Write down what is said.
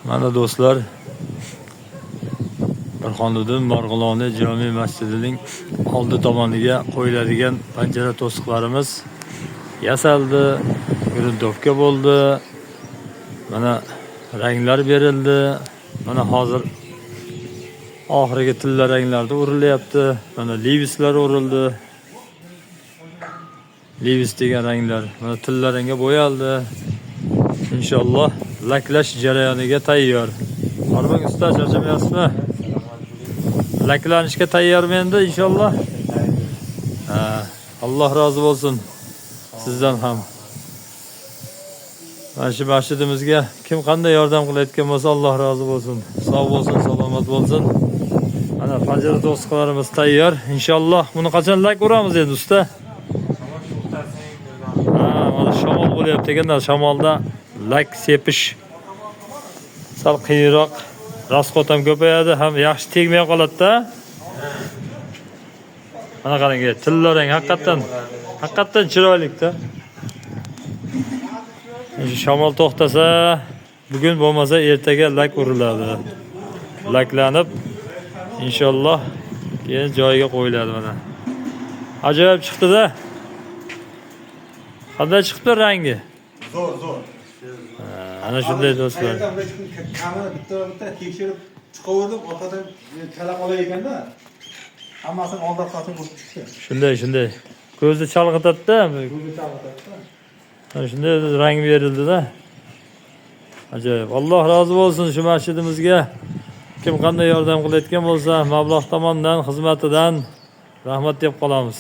Mana do'stlar, Burhoniddin Marg'iloniy jome masjidining oldi tomoniga qo'yiladigan panjara to'siqlarimiz yasaldi, gruntovka bo'ldi. Mana ranglar berildi. Mana hozir oxirgi tilla ranglarda urilyapti. Mana levislar urildi. Levis degan ranglar mana tilla rangga bo'yaldi. Inshaalloh laklash jarayoniga tayyor. Hormang usta, charchamayapsizmi? Laklanishga tayyormi endi inshaalloh? Ha, Alloh rozi bo'lsin sizdan ham. Mana shu masjidimizga kim qanday yordam qilayotgan bo'lsa, Alloh rozi bo'lsin. Sog' bo'lsin, salomat bo'lsin. Mana panjara to'siqlarimiz tayyor. Inshaalloh buni qachon lak uramiz endi, usta? Ha, mana shamol bo'lyapti ekanda, shamolda lak sepish sal qiyinroq, расход ham ko'payadi, ham yaxshi tegmay qoladi-da. Mana qarang, tilla rang haqiqatdan haqiqatdan chiroyli-da. Shu shamol to'xtasa, bugun bo'lmasa ertaga lak uriladi. Laklanib, inshaalloh keyin joyiga qo'yiladi mana. Ajoyib chiqdi-da. Qanday chiqibdi rangi? Zo'r, zo'r. Ana shunday, do'stlar. Kamera bitta bitta tekshirib chiqaverdim, orqadan chala qolar ekanda. Hammasini oldi orqasini urib chiqdi. Shunday, shunday. Ko'zni chalg'itadi-da. Ko'zni chalg'itadi. Mana shunday rang berildi-da. Ajoyib. Alloh rozi bo'lsin shu masjidimizga. Kim qanday yordam qilayotgan bo'lsa, mablag' tomondan, xizmatidan rahmat deb qolamiz.